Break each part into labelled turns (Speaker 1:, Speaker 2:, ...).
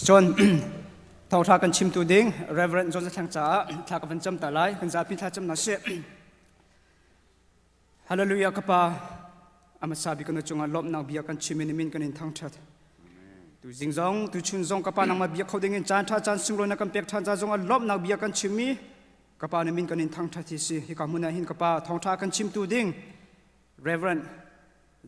Speaker 1: Cun thawngṭha kan chimtu ding Reverend John Zathlang caah thla ka van cam ta lai. Kan zapi thla cam hna sih. Hallelujah ka pa a hmasa bik na cungah lawmhnak bia kan chim in min kan in thangṭhat. Tu zing zong tu chun zong ka pa nangmah bia kho ding in caan ṭha caan sunglawi na kan pek ṭhan ca zongah lawmhnak bia kan chim i ka pa na min kan in thangṭhat hi si hika hmun ah hin ka pa thawngṭha kan chimtu ding Reverend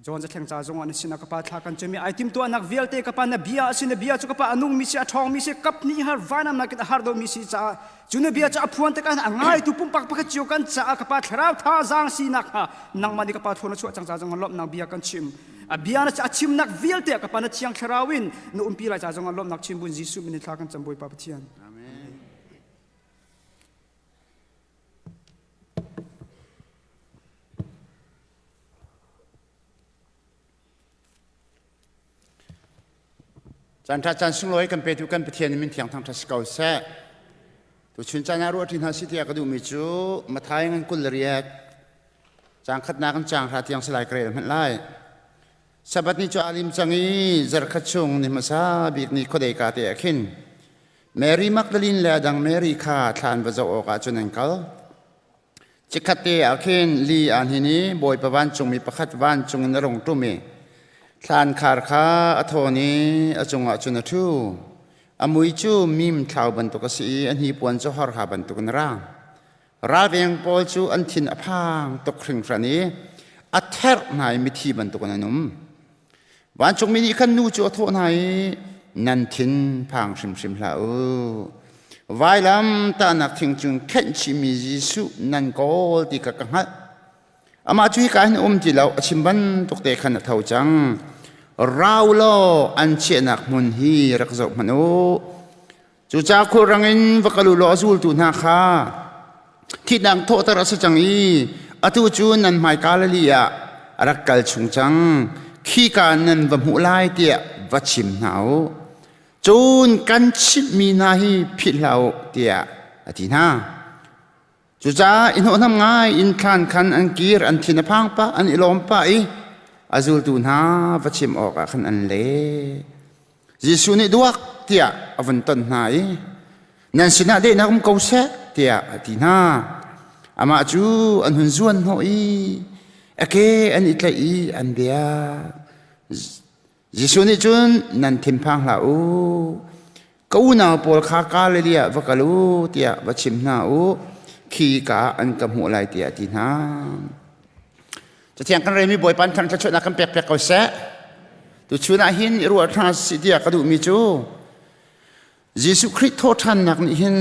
Speaker 1: John Zathleng ca zongah na sinah ka pa thla kan cem i ai timtuahnak vialte ka pa na bia a si na bia cu ka pa a nungmi si a ṭhawngmi si kap nih har vanam nakin a har domi si caah cu na bia cu a phuan tikah a ngaitu pumpak pakhat cio kan caah ka pa thlarau thazaang sinak hnga nangmah nih ka pa thawn na chuah cang ca zongah lawmhnak bia kan chim a bia na a chimnak vialte ah ka pa na thiang thlarau in na umpi lai ca zongah lawmhnak chim bun Jesuh min in thla kan cam Bawipa Pathian
Speaker 2: Amen. Caan ṭha caan sunglawi kan petu kan Pathian min thiang thangṭhat si ko seh. Tuchun caan ah ruah ṭi hna si tiah ka duhmi cu Matthai ngan 28 caang khatnak in caang hra tiang si lai ka rel hmanh lai. Sabbath ni cu aa lim cang i zarkhat chung ni hmasa bik ni khuadei ka te ah khin Mary Magdalene le a dang Mary kha thlan va zoh awkah cun an kal. Chikkhatte ah khin li aa hnin i Bawipa vancungmi pakhat vancung in a rung ṭum i thlankhar kha a thawn i a cungah cun a ṭhu. A mui cu mim thlau bantuk a si i a hnipuan cu horha bantukin a rang. Ralveng pawl cu an thin a phang tuk hringhran i a therh hna i mithi bantukin an um. Vancungmi nih khan nu cu a thawh hna i nan thin phang hrimhrim hlah u. Vailam tahnak thing cung khenh chihmi Jesuh nan kawl ti kha ka hngalh. Amah cu hika hin um ti lo, a chim bantuk te khan a tho cang. Rau law an chiahnak hmun hi rak zoh hmanh u. Cucaah khulrang in va kal u law a zultu hna kha thihnak thawhter a si cang i atu cu nan hmai Galilee ah a rak kal chung cang. Khika nan va hmuh lai tiah va chim hna u. Cun kan chimhmi hna hi philh hlah u tiah a ti hna. Cucaah i hnawhhnam ngai in thlan khan an kir, an thin a phang pah, an i lawm pah i a zultu hna va chim awkah khan an le. Jesuh nih duak tiah a vun ton hna i nan sinah dehnak um ko seh tiah a ti hna. Amah cu an hun zuan hnawh i a ke an i tlaih i an biak. Jesuh nih cun nan thinphang hlah u. Ka unau pawl kha Galilee ah va kal u tiah va chim hna u. Khi ka ah an ka hmuh lai tiah a ti hna. Cathiang kan relmi Bawipa thang thluachuahnak kan pek piak ko seh. Tuchun ah hin i ruah hna sih tiah ka duhmi cu Jesuh Khrih thawhṭhannak nih hin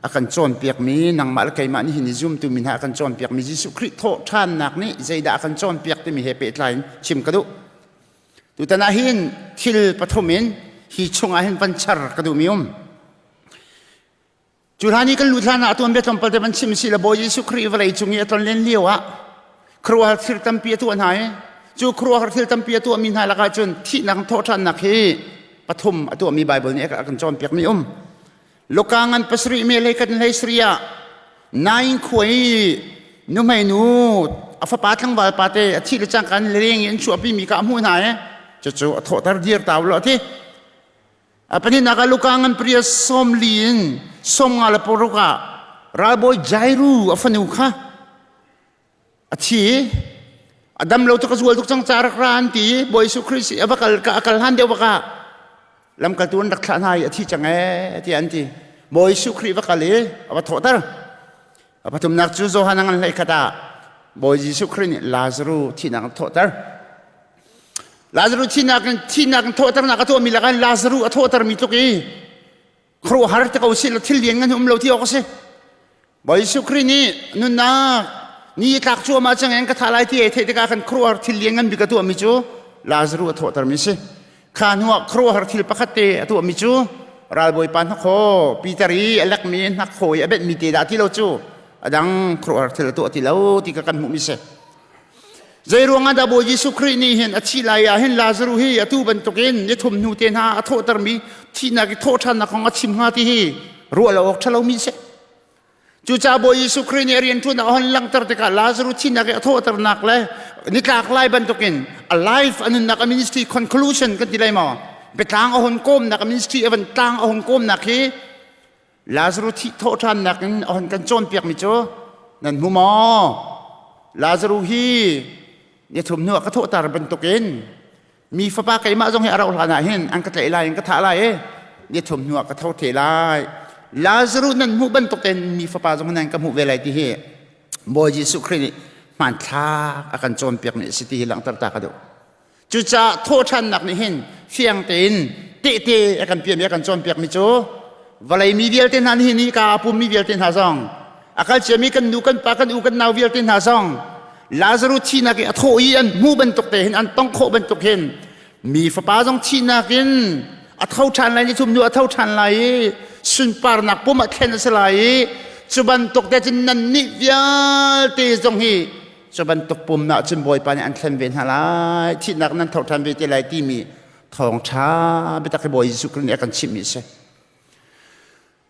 Speaker 2: a kan cawnpiakmi nangmah le keimah nih hin i zumtu mi hna a kan cawnpiakmi Jesuh Khrih thawhṭhannak nih zeidah a kan cawnpiak timi he pehtlai in chim ka duh. Tutan ah hin thil pathum in hi chungah hin van char ka duhmi um. Cu hlan i kan lut hlan ah a tuanbia tlawmpal te van chim si le Bawi Jesuh Khrih vawlei cung i a tlon len lio ah khuaruahhar thil tampi a tuah hna i cu khuaruahhar thil tampi a tuahmi hna lakah cun thihnak thawhṭhannak hi pathum a tuahmi Baibal nih a kan cawnpiakmi um. Luka ngan pasarih me hlei khat hlei sarih ah Nain khua i nuhmei nu a fapa tlangval pa te a thih le cangka in leng in an chuahpimi kha a hmuh hna i cucu a thawhter dir ta u law a ti. A pahnihnak ah Luka ngan pria 40 in 56 ah ralbawi Jairu a fanu kha a thi i a dam lo tuk a zual tuk cang ca rak ra an ti i Bawi Jesuh Khrist a va kal a kal hlan deuh bak ah lamkaltu an rak thlah hna i a thi cang ee tiah an ti. Bawi Jesuh Khrih va kal i a va thawhter. A pathumnak cu Johan a ngan hlei khat ah Bawi Jesuh Khrih nih Lazaru thihnak a thawhter. Lazaru thihnak in thihnak in thawhternak a tuahmi lakah Lazaru a thawhtermi tluk i khuaruahhar te ko si lo thil lian ngan um lo ti awk a si. Bawi Jesuh Khrih nih nunnak ni tlak cuahmah cang in ka thah lai ti ai theih tikah khan khuaruahhar thil lian ngan bik a tuahmi cu Lazaru a thawhtermi si. Kha hnuah khuaruahhar thil pakhat te a tuahmi cu ralbawipa hnakhaw Peter i a lekmi hnakhaw i a benhmi te dah ti lo cu a dang khuaruahhar thil a tuah ti lo ti kha kan hmuhmi si. Zei ruangah dah Bawi Jesuh Khrih nih hin a thih lai ah hin Lazaruh hi atu bantukin ni thum hnu te hna a thawhtermi thihnak i thawhṭhannak kong a chim hnga ti hi ruah lo awk ṭhalomi si. Cucaah Bawi Jesuh Khrih nih a rianṭuannak a hon langhter tikah Lazaruh thihnak i a thawhternak le nitlak lai bantukin a life a nunnak a ministry conclusion kan ti lai maw? Biatlang a hun kawmnak ministry a van tlang a hun kawmnak hi Lazarus thih thawhṭhannak in a hun kan cawnpiakmi cu nan hmu maw? Lazarus hi ni thum hnu ah ka thawhter bantukin mi fapa keimah zong hi a rauh hlan ah hin an ka tlaih lai in ka thah lai i ni thum hnu ah ka tho the lai. Lazarus nan hmuh bantuk tein mi fapa zong nan ka hmuh ve lai ti hi Bawi Jesuh Khrih nih hmanthlak a kan cawnpiakmi a si ti hi langhter ta ka duh. Cucaah thawhṭhannak nih hin fiang tein tehte a kan piami a kan cawnpiakmi cu vawlei mi vialte hna nihin hi ka a pummi vialte hna zong a kal ciami kan nu kan pa kan u kan nau vialte hna zong Lazarus thihnak i a thawh i an hmuh bantuk te hin an tong khawh bantuk hin mi fapa zong thihnak in a tho ṭhan lai ni thum hnu a tho ṭhan lai i sunparnak pum ah thlen a si lai i cu bantuk te cun nannih vialte zong hi Cu bantuk pumnak cun Bawipa nih an thlen ve hna lai, thihnak nan tho ṭhan ve te lai timi thawngṭha biatak hi Bawi Jesuh Khrih nih a kan chimhmi a si.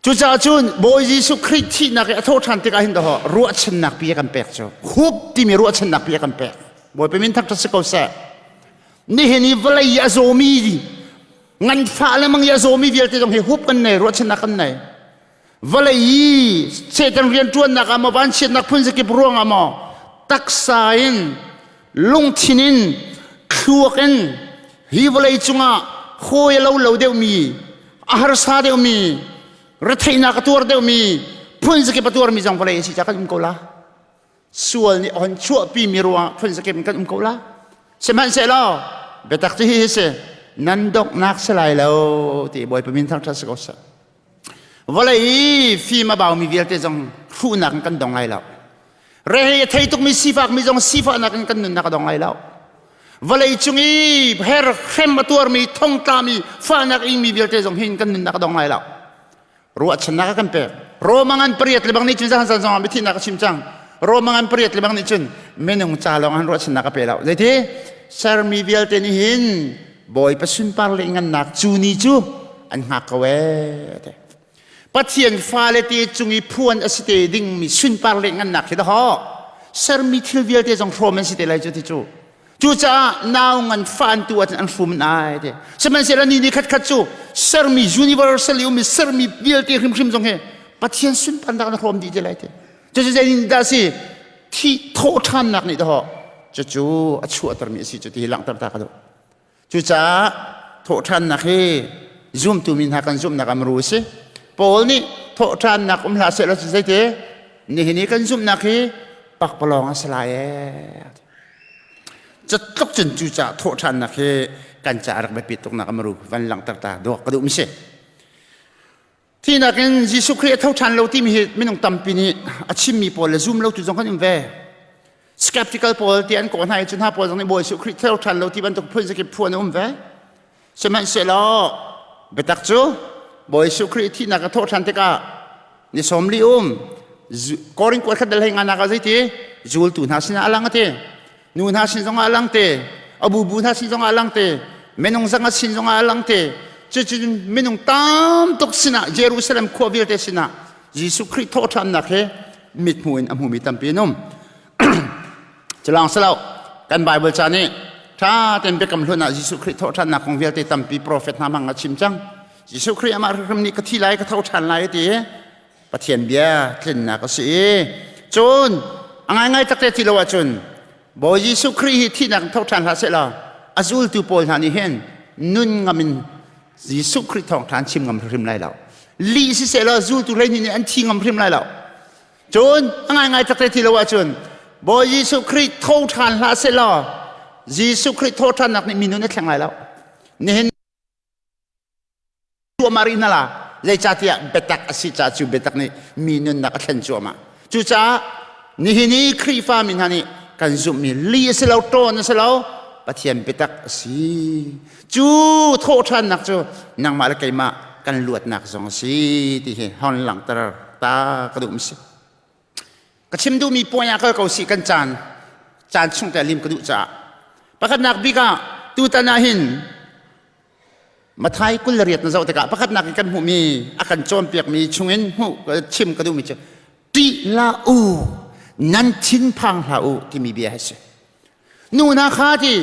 Speaker 2: Cucaah cun Bawi Jesuh Khrih thihnak i a thawhṭhan tikah hin dawh ruahchannak pi a kan pek cu hup timi ruahchannak pi a kan pek. Bawipa min thangṭhat si ko seh. Nihin i vawlei i a zawmi nganfah le mang i a zawmi vialte zong hi hup kan nei, ruahchannak kan nei. Vawlei i Satan rianṭuannak ah maw vanchiatnak phunzakip ruangah maw taksa in lungthin in thluak in hi vawlei cungah hawi a lo lo deuhmi a harsa deuhmi retheihnak a tuar deuhmi phunzakip a tuarmi zong vawlei a si caah kan um ko la. Sual nih a hon chuahpimi ruangah phunzakip in kan um ko la. Sihmanhsehlaw biatak cu hihi si nan donghnak si lai lo ti Bawipa min thangṭhat si ko seh. Vawlei i fim a baumi vialte zong hruhnak in kan dong lai lo. Rehei a thei tukmi sifakmi zong sifahnak in kan nunnak a dong lai lo. Vawlei cung i her hrem a tuarmi thongtlami fahnak ingmi vialte zong hin kan nunnak a dong lai lo. Ruahchannak a kan pek. Roma ngan pariat le bang nih cun zahan zan zong ah mithihnak a chim cang. Roma ngan pariat le bang nih cun minung ca lawng an ruahchannak a pe lo. Zeiti? Sermi vialte nih hin Bawipa sunpar le ngannak cu ni cu an hngak ko ee te. Pathian fale te cung i phuan a si te dingmi sunpar le ngannak hi dahaw sermi thil vialte zong hrawm an si te lai cu ti cu. Cucaah nau ngan fa an tu ahcun an hrum ai te. Sihmanhsehlaw ni ni khat khat cu sermi universal i ummi sermi vialte hrimhrim zong hi Pathian sunparnak an hrawm dih te lai te. Cucu zeitin dah si thi thawh ṭhannak nih dahaw cucu a chuahtermi a si cu ti hi langhter ta ka duh. Cucaah thawhṭhannak hi zumtu mi hna kan zumhnak a muru a si. Paul nih thawhṭhannak um hlah sehlaw cu zeiti nihin i kan zumhnak hi pakpalawng a si lai ee. Catluk cun cucaah thawhṭhannak hi kan caah rak biapit tuknak a muru van langhter ta dawk ka duh mi si. Thinak in Jesuh Khrih a tho ṭhan lo timi hi minung tampi nih a chimmi pawl le zum lotu zong kan um ve. Skeptical pawl ti an kawh hna i cu hna pawl zong nih Bawi Jesuh Khrih tho ṭhan lo ti bantuk phun zakip phu an um ve. Sihmanhsehlaw biatak cu Bawi Jesuh Khrih thihnak a thawh ṭhan tikah ni sawm li um Korin kuat khat dal hei nganak ah zeiti zultu hna sinah a lang a ti. Nu hna sin zongah a lang te, a bubu hna sin zongah a lang te, minung zanga sin zongah a lang te. Cucun minung tam tuk sinah Jerusalem khua vialte sinah Jesuh Khrih thawhṭhannak he mithmuh in a hmumi tampi an um. Culang silo kan Bible ca nih ṭha tein biakam hlun ah Jesuh Khrih thawhṭhannak kong vialte tampi profet hna hmang a chim cang. Jesuh Khrih amah hrimhrim nih ka thi lai ka tho ṭhan lai a ti i Pathian bia tlinnak a si i cun a ngaingai takte ti lo ahcun Bawi Jesuh Khrih hi thihnak in tho ṭhan hlah sehlaw a zultu pawl hna nih hin nun ngam in Jesuh Khrih thawngṭha an chim ngam hrim lai lo. Lih siseh law zultu 12 nih an thi ngam hrim lai lo. Cun a ngaingai takte ti lo ahcun Bawi Jesuh Khrih tho ṭhan hlah sehlaw Jesuh Khrih thawhṭhannak nih mi nun a thleng lai lo. Nihin cuahmah rih hna la zeicahtiah biatak a si caah cu biatak nih mi nunnak a thlen cuahmah. Cucaah nihin i Khrihfa mi hna nih kan zumhmi li a si lo ṭawn a si lo Pathian biatak a si. Cu thawhṭhannak cu nangmah le keimah kan luatnak zong a si ti hi hon langhter ta ka duh mi si. Ka chim duhmi point ah kal ko sih kan caan caan chung te lim ka duh caah. Pakhatnak bik ah tutan ah hin Mathai 28 na zoh tikah pakhatnak in kan hmuhmi a kan cawnpiakmi chungin hmuh chim ka duhmi cu ṭih hlah u nan thinphang hlah u timi bia hi si. Nu hna kha ti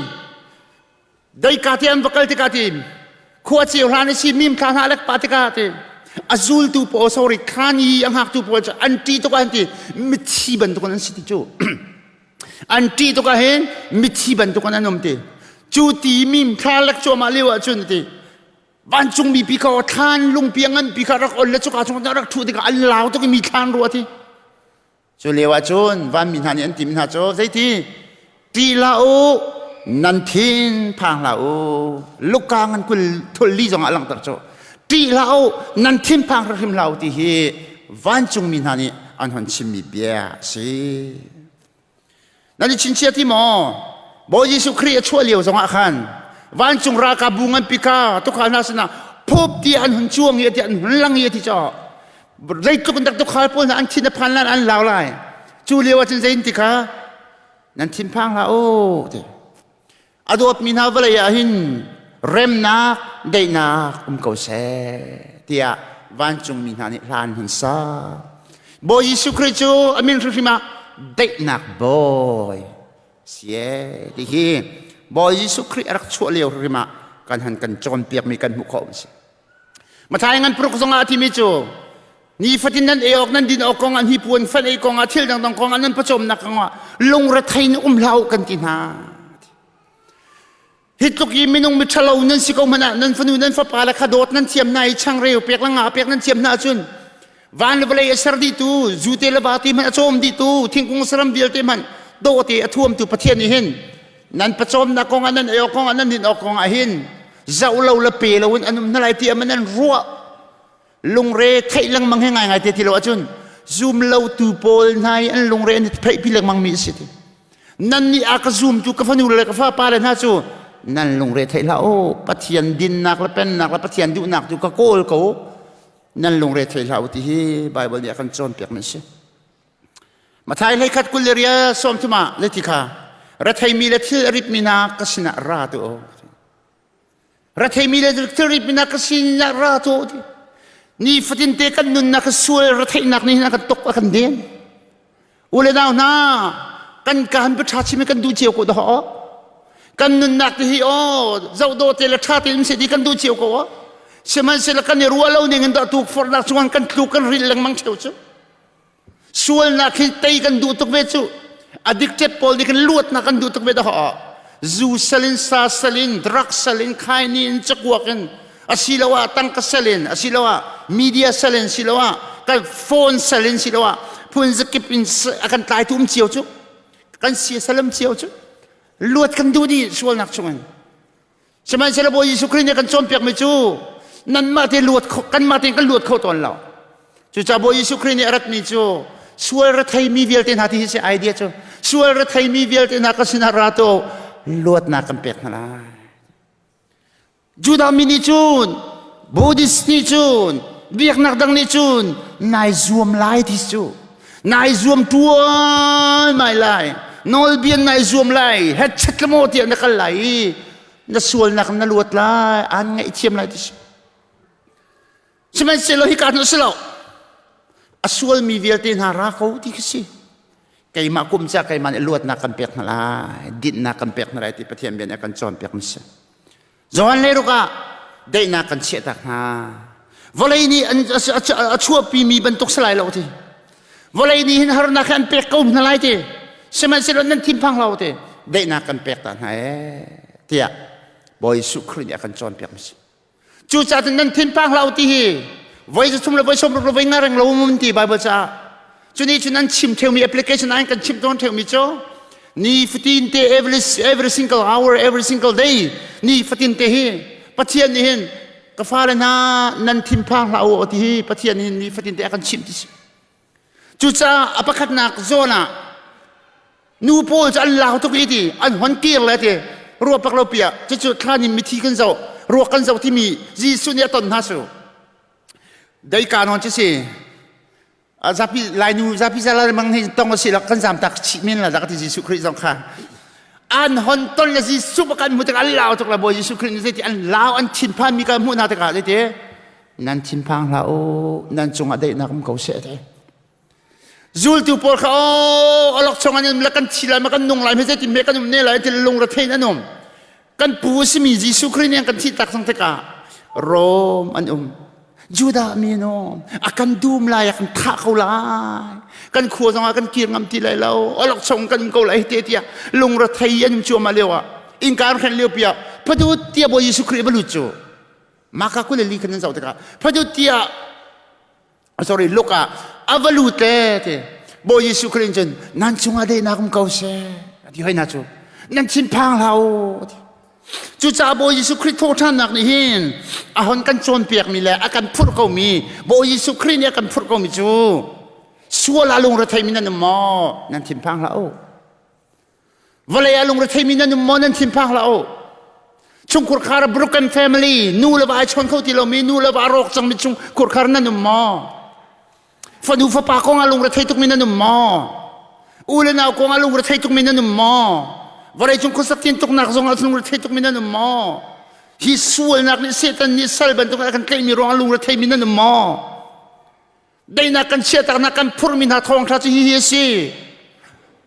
Speaker 2: deika ti an va kal tikah ti Khua ceu hlan a si mim thla hna lek pa tikah ti a zultu pawl sorry thlan i a ngaktu pawl cu an ṭih tuk ah an ti mithi bantuk an si ti cu an ṭih tuk ah hin mithi bantuk an um ti cu ti mim thla lek cuahmah lio ah cun ti vancung mi pi kha thlan lungpi a nganpi kha rak on le cuka chung rak ṭhu tikah an lau tuk i mi thlan rua ti Cu lio ah cun vanmi hna nih an timi hna cu zeiti ṭih hlah u nan thin phang hlah u luka ngan kul thul li zongah a langhter cu ṭih hlah u nan thin phang hrim hlah u ti hi vancungmi hna nih an hon chimmi bia a si. Nan i chinchiah ti maw? Bawi Jesuh Khrih a chuah lio zongah khan vancung ralkapbu nganpi kha tukhal hna sinah phup ti an hun cuang i ti an hun lang i ti caw zeitluk in dak tukhal pawl hna an thin a phan lan an lau lai cu lio ah cun zein ti kha nan thin phang hlah u ti a dawtmi hna vawlei ah hin remnak daihnak um ko seh tiah vancungmi hna nih hla an hun sa Bawi Jesuh Khrih cu a min hrimhrim ah daihnak bawi si e ti hi Bawi Jesuh Khrih a rak chuah lio hrim ah kan han kan cawnpiakmi kan hmuh khawh si Mathai ngan paruk zongah a timi cu nifatin nan ei awk nan din awk kong ah hnipuan fan ei kong ah thil dangdang kong ah nan pawcawmnak kong ah lungrethei in um hlah u kan ti hna. Hi tluk i minung miṭhalo nan si ko hmanh ah nan fanu nan fapa le kha dawt nan thiam hna i changreu pek le nga pek nan thiam hna ahcun van le vawlei a ser dihtu zute le vate hmanh a cawm dihtu thingkung saram vialte hmanh dawte a thuamtu Pathian nih hin nan pawcawmnak kong ah nan ei awk kong ah nan din awk kong ah hin zoh lo le pe lo in an um hna lai ti ah nan ruah lungre theih lengmang he ngaingai te ti lo ahcun zum lo tu pawl hna i an lungre an i theihpi lengmang mi a si ti nan nih a ka zum tu ka fanu le ka fapa le hna cu nan lungre theih hlah u Pathian dinnak le pennak le Pathian duhnak tu ka kawl ko nan lungre thei hlah u ti hi Bible nih a kan cawnpiak mi a si Mathai hlei khat kul le ria sawm thum ah le ti kha retheimi le thil a ritmi hna ka sinah ra tu o retheimi le thil ritmi hna ka sinah ra tu o ti ni fatin te kan nunnak sual retheihnak nih hin a kan tuk a kan den U le nau hna kan kaan ṭha chim kan duh cio ko dah kan nunnak te hi aw zoh te le ṭha tein se di kan duh cio ko aw sihmanhsehlaw kan i ruah lo ning in dah tukforhnak cungah kan tluk kan ril lengmang ṭheo cu sualnak hi tei kan duh tuk ve cu addicted pawl nih kan luatnak kan duh tuk ve dah zu salin sa salin drug salin khaini in cakuak in asiloah tangka sal in asiloah media sal in siloah kan phone sal in siloah phun zakip in a kan tlaitu um cio cu kan sia salam cio cu luat kan duh dih sualnak chungin sihmanhsehlaw Bawi Jesuh Khrih nih kan cawnpiakmi cu nanmah te luat kho kanmah tein kan luat kho tawn lo cucaah Bawi Jesuh Khrih nih a ratmi cu sual retheimi vialte hna ti hi si idea cu sual retheimi vialte hna ka sinah ra to luatnak kan pek hna lai Judah mi nih cun Buddhist nih cun biaknak dang nih cun nai zuam lai ti cu nai zuam tuan mai lai nawlbia nai zuam lai hetchet le maw tiah na kal lai i na sualnak na luat lai aan ngaihthiam lai ti si sihmanhsehlaw hika hnu si lo a sualmi vialte hna ra ko ti khi si keimah kum ca keimah nih luatnak kan pek hna lai dinhnak kan pek hna lai ti Pathian bia nih a kan cawnpiak mi si Johan leiruk ah daihnak kan chiahtak hna vawlei nih a chuahpimi bantuk si lai lo ti vawlei nih hin harnak hi an pek ko hna lai ti sihmanhsehlaw nan thinphang lo ti daihnak kan pek ta hna ee tiah Bawi Jesuh Khrih nih a kan cawnpiak mi si Cucaah cun nan thinphang hlah u ti hi voi zathum le voi sawmruk le voi nga reng lo um ti Bible caah cuni cun an chim theumi application an kan chim tawn theumi cu ni fatin te every, every single hour every single day ni fatin te hi Pathian nih hin ka fale hna nan thinphang hlah u ti hi Pathian nih ni fatin te a kan chimh ti si Cucaah a pakhatnak zawn ah nu pawl cu an lau tuk i ti an hon kir le ti ruah pak lo piah cucu thlan in mithi kan zoh ruak kan zoh timi Jesuh nih a ton hna su deika nawn cu si zapi lainu zapi zala mang hi tong a si lo kan zam tak chih men la dak ti Jesuh Khrih zong kha an hon ton le Jesuh kan hmu tik an lau tuk la Bawi Jesuh Khrih nih zeiti an lau an thinphan mi ka hmuh hna tikah zeiti Nan thinphang hlah u, nan cungah daihnak um ko seh te. Zultu pawl kha aw alok chung an um le kan thi lai ma kan nung lai me zeitin me kan um ne lai ti lung re thein an um. Kan pu a simi Jesuh Khrih nih an kan thih tak cang tikah. Rom an um. Judah mi an um. A kan dum lai, a kan thah ko lai. Kan khua zong ah kan kir ngam ti lai lo. Olok chung kan um ko lai te tiah lungrethei an um cuahmah lio ah innka an hrenh lio pi ah phadut tiah Bawi Jesuh Khrih va lut cu Maka 24 khan nan zoh tikah phadut tiah sorry Luke ah a va lut le ti Bawi Jesuh Khrih cun nan cungah daihnak um ko seh a ti hoi hna cu nan thinphang hlah u ti. Cucaah Bawi Jesuh Khrih thawhṭhannak nih hin a hon kan cawnpiakmi le a kan phurh komi Bawi Jesuh Khrih nih a kan phurh komi cu sual ah lungretheimi nan um maw? Nan thinphang hlah u. Vawlei ah lungretheimi nan um maw? Nan thinphang hlah u. Chungkhur khar broken family nu le va ai chawn kho ti lomi nu le va rawk cangmi chungkhur khar nan um maw? Fanu fapa kong ah lungrethei tukmi nan um maw? U le nau kong ah lungrethei tukmi nan um maw? Vawlei cung khuasak tin tuknak zong ah lungrethei tukmi nan um maw? Hi sualnak nih Satan nih sal bantuk a kan tlaihmi ruang ah lungretheimi nan um maw? Daihnak kan chiahtaknak kan phurhmi hna thawngṭha cu hihi a si.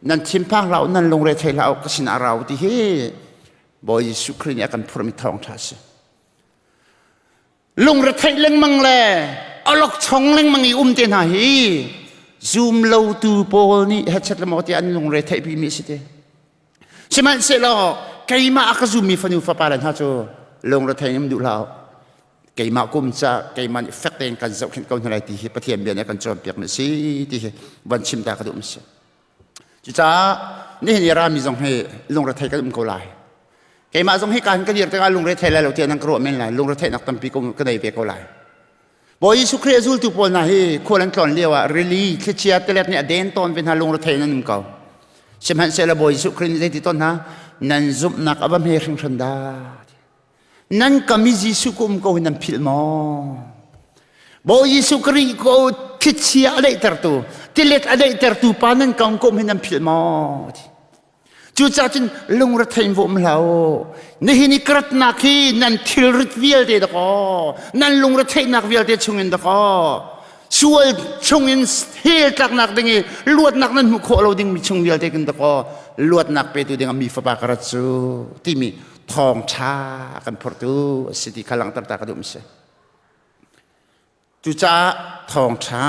Speaker 2: Nan thinphang hlah u, nan lungrethei hlah u, ka sinah ra u ti hi Bawi Jesuh Khrih nih a kan phurhmi thawngṭha a si. Lungretheih lengmang le awlokchong lengmang i um te hna hi zum lotu pawl nih hechet le maw tiah an lungre theihpi mi a si te. Sihmanhsehlaw keimah a ka zummi fanu fapa le hna cu lungrethei in um duh hlah u. Keimah kum ca keimah nih fek tein kan zohkhenh ko hna lai ti hi Pathian bia nih a kan cawnpiak mi a si ti hi van chim ta ka duh mi si. Cucaah nihin i rami zong hi lungrethei kan um ko lai. Keimah zong hi ka hin ka dir tikah lungrethei lai lo tiah nan ka ruah men lai. Lungretheihnak tampi ka nei ve ko lai. Bawi Jesuh Khrih a zultu pawl hna hi khual an tlawn lio ah rili thlichia tilet nih a den tawn ve hna lungrethei nan um ko. Sihmanhsehlaw Bawi Jesuh Khrih nih zeiti tawn hna nan zumhnak a va hme hringhran dah. Nan kam i Jesuh ka um ko hi nan philh maw? Bawi Jesuh Khrih ko thlichia a daihtertu, tilet a daihtertu pa nan kam ko hi nan philh maw? Cucaah cun lungrethei in va um hlah u. Nihin i ka ratnak hi nan thilrit vialte dakaw, nan lungretheihnak vialte chungin dakaw, sual chungin hell tlaknak ding i luatnak nan hmuh khawh lo dingmi chung vialte kin dakaw, luatnak petu dingah mi fapa ka rat cu timi thawngṭha a kan phortu a si ti kha langhter ta ka duh si. Cucaah thawngṭha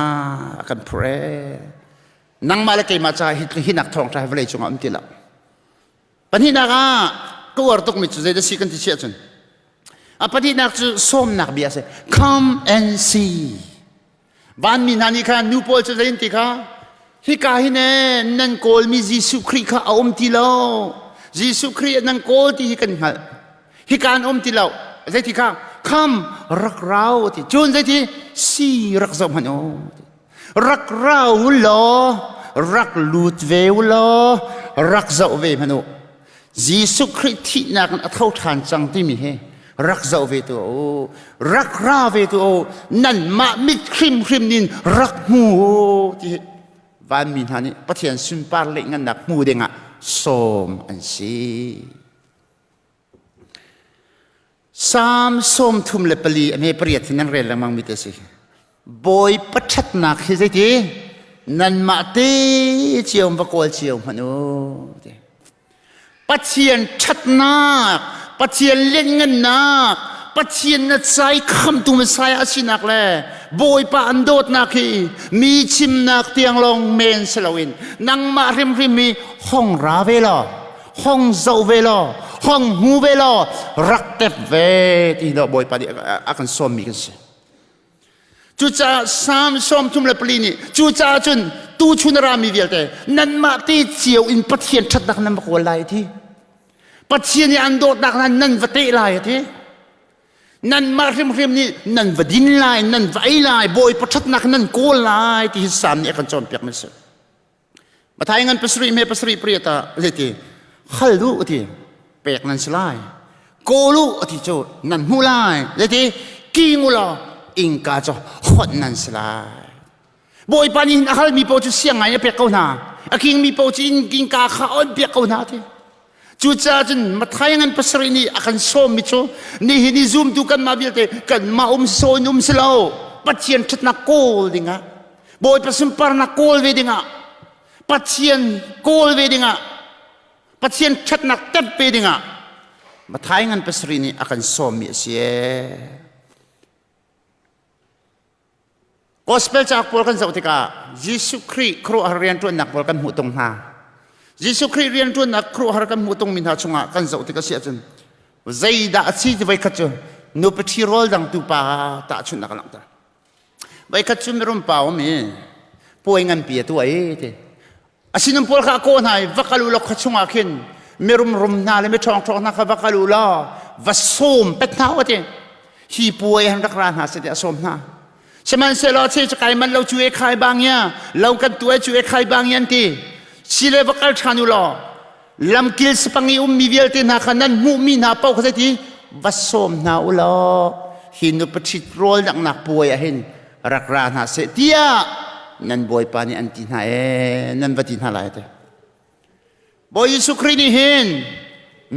Speaker 2: a kan phurh ee. Nangmah le keimah caah hi hinak thawngṭha hi vawlei cungah um ti lo. Pahnihnak ah ka uar tukmi cu zeidah si kan ti si ahcun a pahnihnak cu sawmnak bia a si. Come and see. Vanmi hna nih khan nu pawl cu zei an ti kha hika hin ee nan kawlmi Jesuh Khrih kha a um ti lo. Jesuh Khrih nan kawl ti hi kan hngalh. Hika an um ti lo. Zeiti kha kham rak rau ti. Cun zeiti si rak zoh hmanh u. Rak rau u law rak lut ve u law rak zoh ve hmanh u. Jesuh Khrih thihnak in a tho ṭhan cang timi hi rak zoh ve tu u rak ra ve tu u nanmah mit hrimhrim in rak hmu u ti hi vanmi hna nih Pathian sunpar leh ngannak hmu dingah sawm an si. Salm 34 a hme pariat hi nan rel lengmang mi te si. Bawipa ṭhatnak hi zeiti nanmah te cio va kawl cio hmanh u. Pathian ṭhatnak, Pathian lianngannak, Pathian na cai khamtu Messiah a sinak le Bawipa an dawtnak hi mi chimnak tiang lawng men si loin nangmah hrimhrim hi hong ra ve law hong zoh ve law hong hmu ve law rak tep ve ti hi Bawipa nih a kan sawmmi kan si. Cucaah Salm 34 nih cucaah cun tuchun a rami vialte nanmah te cio in Pathian ṭhatnak nan va kawl lai a ti. Pathian i an dawtnak hna nan va teh lai a ti. Nanmah hrimhrim nih nan va din lai, nan va ei lai, Bawipa ṭhatnak nan kawl lai ti hi Salm nih a kan cawnpiak mi a si. Mathai ngan pasarih me pasarih pariat ah zeiti hal u ati pek nan si lai kawl u ati cu nan hmu lai zeiti king u law innka cu hawt nan si lai Bawipa nih hin a halmi paoh cu siang ngai a pek ko hna a kingmi paoh cu innka kha on piak ko hna ti cucaah cun Mathai ngan pasarih nih a kan sawmmi cu nihin i zumtu kanmah vialte kanmah um sawn um si lo Pathian ṭhatnak kawl dingah Bawipa sunparnak kawl ve dingah Pathian kawl ve dingah Pathian ṭhatnak tep ve dingah Mathai ngan pasarih nih a kan sawmmi a si ee. Gospel cauk pawl kan zoh tikah Jesuh Khrih khuaruahhar rianṭuannak pawl kan hmuh tung hna. Jesuh Khrih rianṭuannak khuaruahhar kan hmuh tungmi hna chungah kan zoh tik a si ahcun zeidah a si ti voikhat cu nupi ṭhi rawl dangtu pa tahchunhnak a langhter. Voikhat cu mirum pa um i puai nganpi a tuah i ti. A sinum pawl kha a kawh hna i va kal u law khua chungah khin mirum rum hna le miṭhawngṭhawng hna kha va kal u law va sawm pet hna u ti. Hi puai han rak ra hna seh tiah a sawm hna. Sihmanhsehlaw che cu kai man lo cu e khai bang ya lo kan tu e cu e khai bang yan ti. Si le va kal ṭhan u law lamkil sapang i ummi vialte hna kha nan hmuhmi hna paoh kha zeiti va sawm hna u law hi nupaṭhit rawl danghnak puai ah hin rak ra hna seh tiah nan bawipa nih an ti hna ee nan va ti hna lai te Bawi Jesuh Khrih nih hin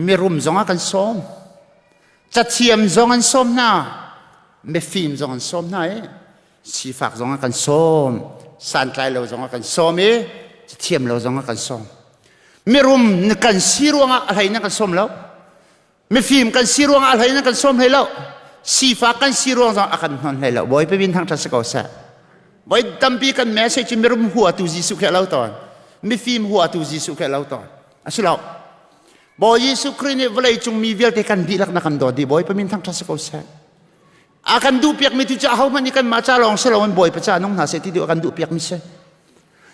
Speaker 2: mirum zong a kan sawm cathiam zong an sawm hna mifim zong an sawm hna i sifak zong a kan sawm santlai lo zong a kan sawm i cathiam lo zong a kan sawm mirum kan si ruangah a hlei na kan sawm lo mifim kan si ruangah a hlei na kan sawm hlei lo sifak kan si ruang zong a kan hnon hlei lo bawipa min thangṭhat si ko seh voi tampi kan message cu mirum huatu Jesuh khi a lo tawn mifim huatu Jesuh khi a lo tawn a si lo Bawi Jesuh Khrih nih vawlei cung mi vialte kan dihlak na kan dawt dih Bawipa min thangṭhat si ko seh a kan duhpiakmi tu cu ahohmanh nih kanmah ca lawng si loin Bawipa ca nung hna seh ti duh a kan duhpiakmi si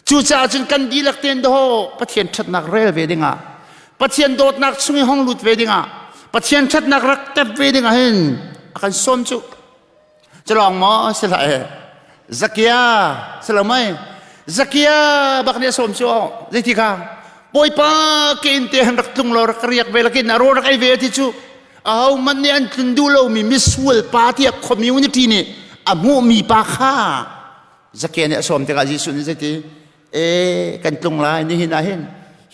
Speaker 2: cucaah cun kan dihlak tein daw Pathian ṭhatnak rel ve dingah Pathian dawtnak chung i hong lut ve dingah Pathian ṭhatnak rak tep ve dingah hin a kan sawm cu culawng maw si hlah e Zakia si lo mei Zakia bak nih a sawm cu zeiti kha Bawipa ke in te han rak tlung law rak riak ve lakin a rawl rak ei ve ti cu ahohmanh nih an tlun duh lomi misual pa tiah community nih a hmuhmi pa kha Zakia nih a sawm tikah Jesuh nih zeiti e kan tlung lai nihin ah hin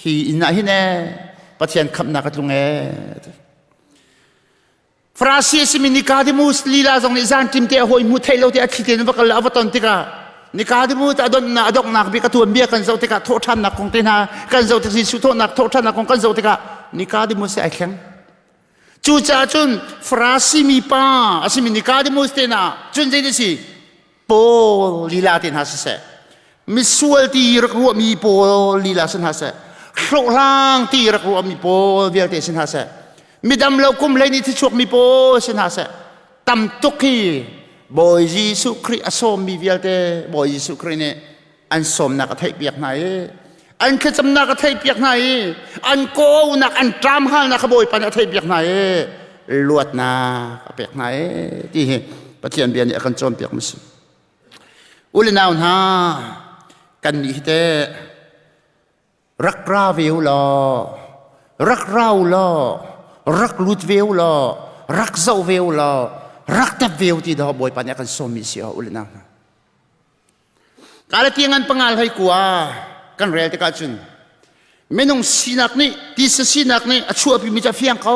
Speaker 2: hi inn ah hin e Pathian khamhnak a tlung e Farasi a simi Nicodemus lila zong nih zan ṭim te a hawi hmu thei lo te a thli tein va kal a va ton tikah Nicodemus a donnak a donghnak bik a tuanbia kan zoh tikah thawhṭhannak kong te hna kan zoh tik Jesuh thawhnak thawhṭhannak kong kan zoh tikah Nicodemus ai thleng. Cucaah cun Farasi mi pa a simi Nicodemus te hna cun zei si Paul lila te hna siseh misual ti rak ruahmi pawl lila si hna seh hlawhhlang ti rak ruahmi pawl vialte si hna seh midam lo kum hlei nih thichuakmi pawl si hna seh tam tuk hi Bawi Jesuh Khrih a sawmmi vialte Bawi Jesuh Khrih nih an sawmnak a theihpiak hna i an thlacamnak a theihpiak hna i an kawhnak an ṭamhalnak kha Bawipa nih a theihpiak hna i luatnak a pek hna i ti hi Pathian bia nih a kan cawnpiak mi si. U le nau hna kan nih hi teh rak ra ve u law rak ra u law rak lut ve u law rak zoh ve u law rak tap ve u ti daw Bawipa nih a kan sawmmi si u le nau hna Galati ngan pangal hei kua kan rel tikah cun minung sinak nih tisa sinak nih a chuahpimi cu a fiang ko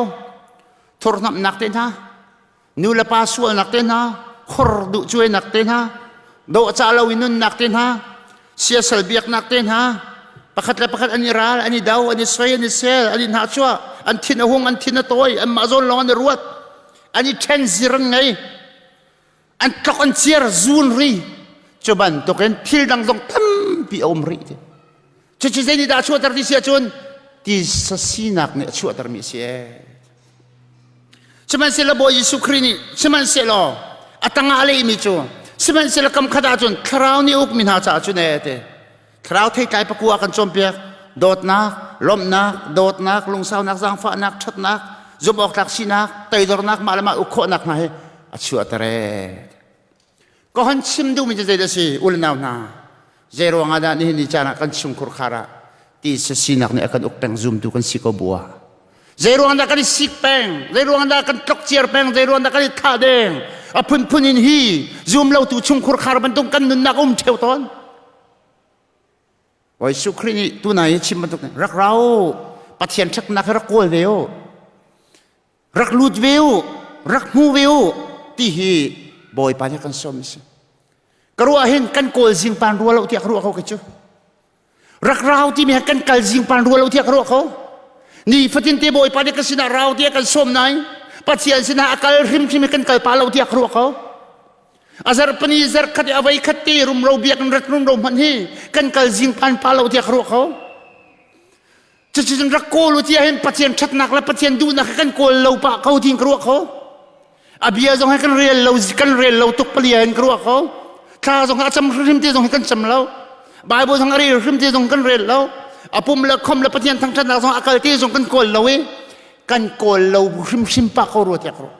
Speaker 2: thurhnamhnak te hna nu le pa sualnak te hna khor duh cuainak te hna dawhcah lo in nunnak te hna siasal biaknak te hna pakhat le pakhat an i ral an i do an i soi an i sel an i hnahchuah an thin a hung an thin a tawi anmah zawn lawng an i ruat an i ṭhen zir an ngei an tlok an ciar zun ri cu bantukin thil dang zong tampi a um rih ti cucu zei nih dah a chuahter ti si ahcun tisa sinak nih a chuahtermi a si ee sihmanhsehlaw Bawi Jesuh Khrih nih sihmanhsehlaw a tangah a lehmi cu sihmanhsehlaw kam khat ahcun thlarau nih ukmi hna caah cun ee ti thlarau theitlai pakua kan cawnpiak dawtnak lawmhnak dawtnak lungsaunak zaangfahnak ṭhatnak zumh awktlak sinak toidornak mah le mah uk khawhnak hna hi a chuahter ee Ka hon chim duhmi cu zeidah a si u le nau hna zei ruangah dah nihin ni caan ah kan chungkhur khar ah tisa sinak nih a kan uk peng zumtu kan si ko bu ah zei ruang dah kan i sik peng zei ruang dah kan tlokciar peng zei ruang dah kan i thah deng a phunphun in hi zum lotu chungkhur khar bantuk kan nunnak um ṭheo tawn Bawi Jesuh Khrih nih tunai i chim bantuk rak rau Pathian ṭhatnak hi rak kawl ve u rak lut ve u rak hmu ve u ti hi Bawipa nih kan sawm a si ka ruah hin kan kawl zingpan rua lo tiah ka ruah ko kei cu rak rau timi he kan kal zingpan rua lo tiah ka ruah ko ni fatin te Bawipa nih ka sinah rau tiah kan sawm nai Pathian sinah a kal hrimhrim i kan kal pa lo tiah ka ruah ko. A zarhpani zarhkhat i a voi khat te rumro biakinn rat rumro hmanh hi kan kal zing phan pa lo tiah ka ruah kho. Cuticun rak kawl u tiah hin Pathian ṭhatnak le Pathian duhnak hi kan kawl lo pah ko tiin ka ruah kho. A bia zong hi kan rel lo kan rel lo tuk palia in ka ruah kho. Thla zong a cam hrim te zong hi kan cam lo. Bible zong a rel hrim te zong kan rel lo. A pum le khom le Pathian thangṭhatnak zong a kal te zong kan kawl lo i kan kawl lo hrimhrim pah ko rua tiah ka ruah.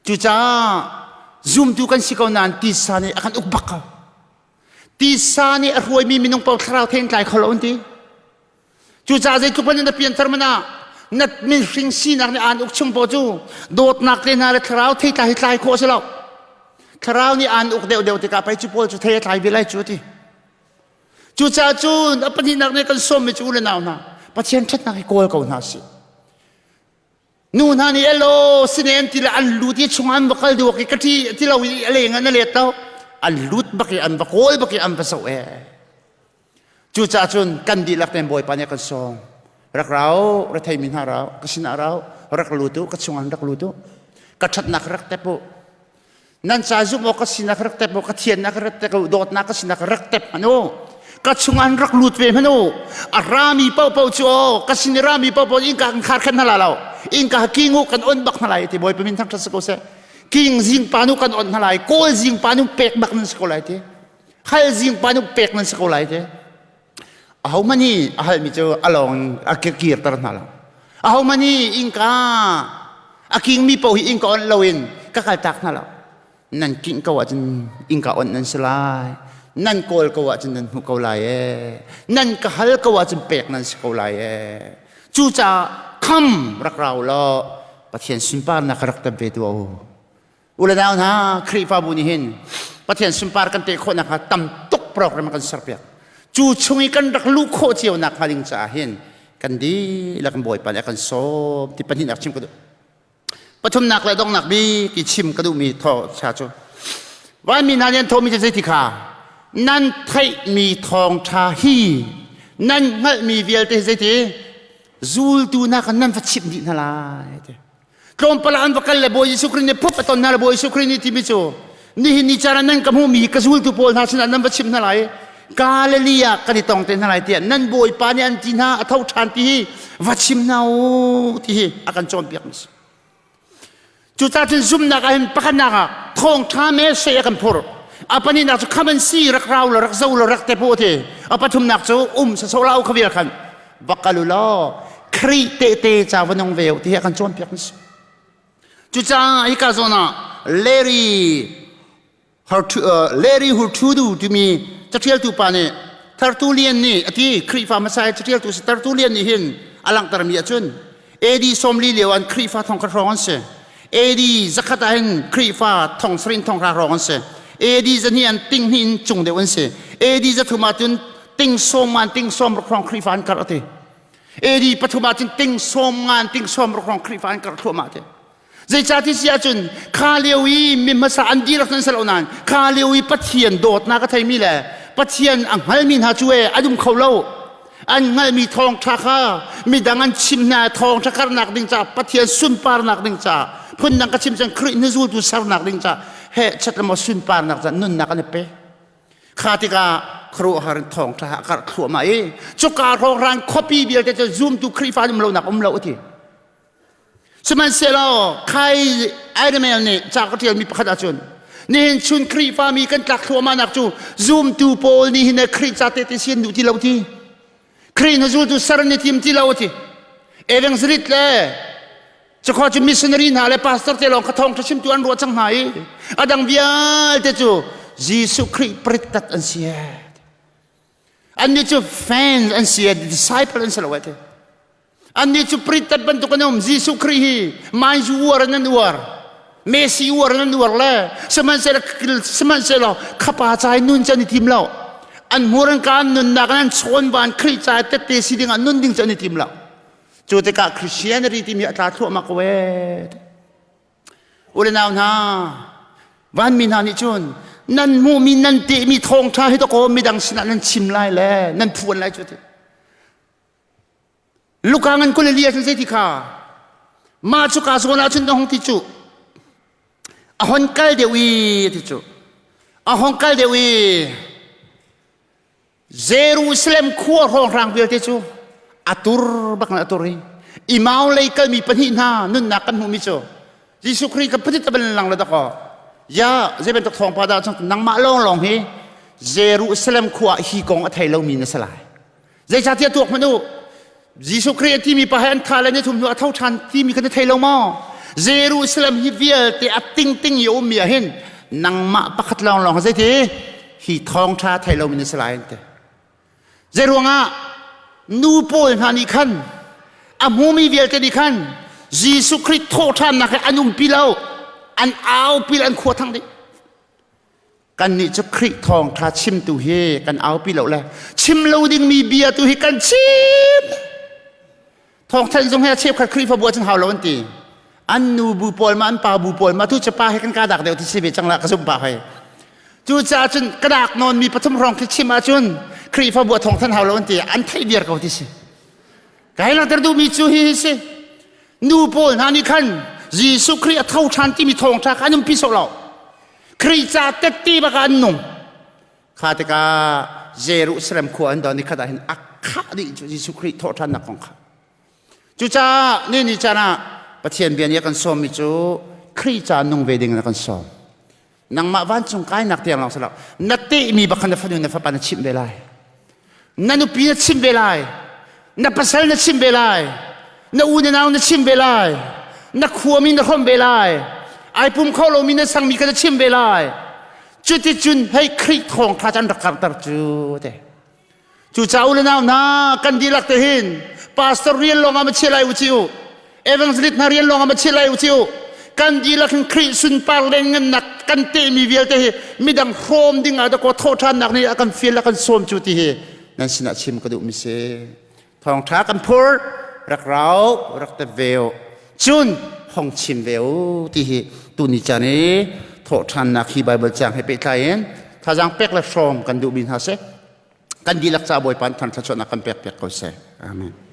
Speaker 2: Cucaah zumtu kan si ko nain tisa nih a kan uk bak ko. Tisa nih a hruaimi minung paoh thlarau thei in tlai kho lo an ti. Cucaah zeitluk in na pianthar man ah na mihring sinak nih aan uk chung paoh cu dawtnak te hna le thlarau thei tlai hi tlai khawh a si lo. Thlarau nih aan uk deuhdeuh tikah pei cu pawl cu thei a tlai ve lai cu a ti. Cucaah cun a pahnihnak nih kan sawmmi cu u le nau hna Pathian ṭhatnak hi kawl ko hna sih. Nu hna nih elaw sine an ti le an lut i chung an va kal duak i ka ṭi ti lo i a leng an a let lo an lut bak i an va kawl bak i an va zoh e cucaah cun kan dihlak tein Bawipa nih a kan sawm rak rau rethei mi hna rau ka sinah rau rak lut u ka chungah rak lut u ka ṭhatnak rak tep u Nan ca zumh awk ka sinak rak tep u, ka thiannak rak tep u, dawtnak ka sinak rak tep hmanh u. Ka chungah an rak lut ve hmanh u. A rami paohpaoh cu aw, ka sin i rami paohpaoh innka kan khar khan hna la lo. Innka king u kan on bak hna lai ti Bawipa min thangṭhat si ko seh. King zingpa nu kan on hna lai, kawl zingpa nu pek bak nan si ko lai ti. Hal zingpa nu pek nan si ko lai ti. Ahohmanh hi a halmi cu a lawng a kirter hna lo. Ahohmanh hi innka a kingmi paoh hi innka onh loin ka kaltak hna lo. Nan kingh ko ahcun innka onh nan si lai. Nan kawl ko ahcun nan hmuh ko lai ee. Nan ka hal ko ahcun pek nan si ko lai ee. Cucaah kham rak rau law Pathian sunparnak rak tep ve tuah u. U le nau hna, Khrihfabu nih hin Pathian sunpar kan teh khawh nakhnga tam tuk program kan serpiak. Cu chung i kan rak luh khawh cio nakhnga ding caah hin kan dihlak in Bawipa nih a kan sawm ti pahnihnak chim ka duh. Pathumnak le donghnak bik i chim ka duhmi thaw cha cu Vanmi hna nih an thawhmi cu zeiti kha nan theihmi thawngṭha hi nan hngalhmi vialte hi zeiti zultu hna kha nan va chimh dih hna lai ti. Tlawmpal ah an va kal le Bawi Jesuh Khrih nih phup a ton hna le Bawi Jesuh Khrih nih timi cu nihin ni caan ah nan ka hmuhmi ka zultu pawl hna sinah nan va chimh hna lai Galilee ah kan i tong te hna lai tiah nan Bawipa nih an ti hna a tho ṭhan ti hi va chim hna u ti hi a kan cawnpiak mi si. Cucaah cun zumhnak ah hin pakhatnak ah thawngṭha message a kan phurh. A pahnihnak cu kham an si rak rau law rak zo law rak tep u ti. A pathumnak cu um sasawh la u kha vial khan va kal u law Khrih tehte ca va nung ve u ti hi a kan cawnpiak an si. Cucaah hika zawn ah Larry Larry Hurtudu timi caṭialtu pa nih Tertullian nih a ti Khrihfa hmasa i caṭialtu si Tertullian nih hin a langhtermi ahcun AD 40 lio an Khrihfa thong khat hrawng an si. AD zakhat ah hin Khrihfa thong sarih in thong hra hrawng an si. AD zahnih an ting hnih in cung deuh an si. AD zathum ah cun ting sawm ngan ting sawm ruk hrawng Khrihfa an karh a ti. AD pathum ah cun ting sawm ngan ting sawm ruk hrawng Khrihfa an karh thluahmah ti. Zeicahti si ahcun kha lio i mi hmasa an dihlak nan si lo nain kha lio i Pathian dawtnak a theimi le Pathian a hngalmi hna cu e an um kho lo. An hngalmi thawngṭha kha midang an chim hna thawngṭha karnak ding caah Pathian sunparnak ding caah phundang ka chim cang Khrih na zultu sernak ding caah heh chat le maw sunparnak caah nunnak an i pe. Kha tikah khuaruahhar in thawngṭha a karh thluahmah i cuka hrawnghrang khuapi vialte cu zumtu Khrihfa um lonak um lo a ti. Sihmanhsehlaw khai Ironman nih ca ka ṭialmi pakhat ahcun nihin chun Khrihfa mi kan tlak thluahmahnak cu zumtu pawl nih hin Khrih ca tehte si an duh ti lo ti. Khrih na zultu ser an i tim ti lo ti. Evangelist le cukhaw cu missionary hna le pastor te lawng kha thawngṭha chimtu an ruah cang hna i a dang vialte cu Jesuh Khrih prittat an si. Annih cu fans an si, disciple an si lo ti. Annih cu prittat bantuk an um. Jesuh Khrih hi maizu uar in an uar. Messi uar in an uar le sihmanhsehlaw khapa ca i nun cu an i tim lo. An hmur an ka an nunnak an chawnvan Khrih ca i tette si ding ah nun ding cu an i tim lo. Cu tikah Christianity timi a tla thluahmah ko ee. U le nau hna, vanmi hna nih cun nan hmuhmi nan tehmi thawngṭha hi dakaw midang sinah nan chim lai le nan phuan lai cu ti. Luka ngan kul li ahcun zeiti kha mah cu ka zawn ahcun na hung ti cu. A hon kal deuh i ti cu. A hong kal deuh i Jerusalem khua hrawnghrang vialte cu a tur bak na a tur i Imau lei kalmi pahnih hna nunnak kan hmuhmi cu Jesuh Khrih ka patit ban lang le dakaw ya zei bantuk thawngpa dah cang nangmah lawng lawng hi Jerusalem khua hi kong a thei lomi na si lai. Zeicahtiah tuak hmanh u Jesuh Khrih a timi pa he an tha le ni thum hnu a tho ṭhan timi kan i thei lo maw? Jerusalem hi vialte a tingting i a ummi ah hin nangmah pakhat lawnglawng zeiti hi thawngṭha thei lomi na si lai an ti. Zeiruangah nu pawl hna nih khan a hmumi vialte nih khan Jesuh Khrih thawhṭhannak he an umpi lo, an aupi le an khua thang dih. Kannih cu Khrih thawngṭha chimtu hi kan aupi lo le chim lo dingmi bia tu hi kan chim. Thawngthanh zung he cheukhat Khrihfabu ah cun hau lo an ti. An nu bu pawl ma an pa bu pawl ma tu cu pa he kan ka dak deuh ti si ve cang la ka zumh pa hoi. Cucaah cun ka dak nawn mi pathum hrawng khi chim ahcun Khrihfabu ah thawngthanh hau lo an ti. An theih viar ko ti si. Kai langhter duhmi cu hi hi si. Nu pawl hna nih khan Jesuh Khrih a tho ṭhan timi thawngṭha kha an umpi sawh lo. Khrih ca tette bak ah an nung. Kha tikah Jerusalem khua an don ni khat ah hin a khah dih cu Jesuh Khrih thawhṭhannak kong kha. Cucaah ni ni caan ah Pathian bia nih a kan sawmmi cu Khrih ca nung ve ding in a kan sawm. Nangmah vancung kainak tiang lawng si lo. Na tehmi bak khan na fanu na fapa na chimh ve lai. Na nupi na chimh ve lai. Na pasal na chimh ve lai. Na u na nau na chimh ve lai. Na khuami na hrawmh ve lai. Ai pum kho lomi na sangmi kha na chimh ve lai. Cuticun hei Khrih thawngṭha cu an rak karhter cu te. Cucaah u le nau hna kan dihlak te hin pastor rian lawng ah ma chia lai u ci u. Evangelist hna rian lawng ah ma chia lai u ci u. Kan dihlak hin Khrih sunpar le ngannak kan tehmi vialte hi midang hrawm ding ah dakaw thawhṭhannak nih a kan fial a kan sawm cu ti hi nan sinah chim ka duhmi si. Thawngṭha kan phur rak rau rak tep ve u. Cun hong chim ve u ti hi tuni caan i thawhṭhannak hi Bible caang he pehtlai in thazaang pek le hrawm kan duhmi hna si. Kan dihlak ca Bawipa than thluachuahnak kan pek piak ko seh. Amen.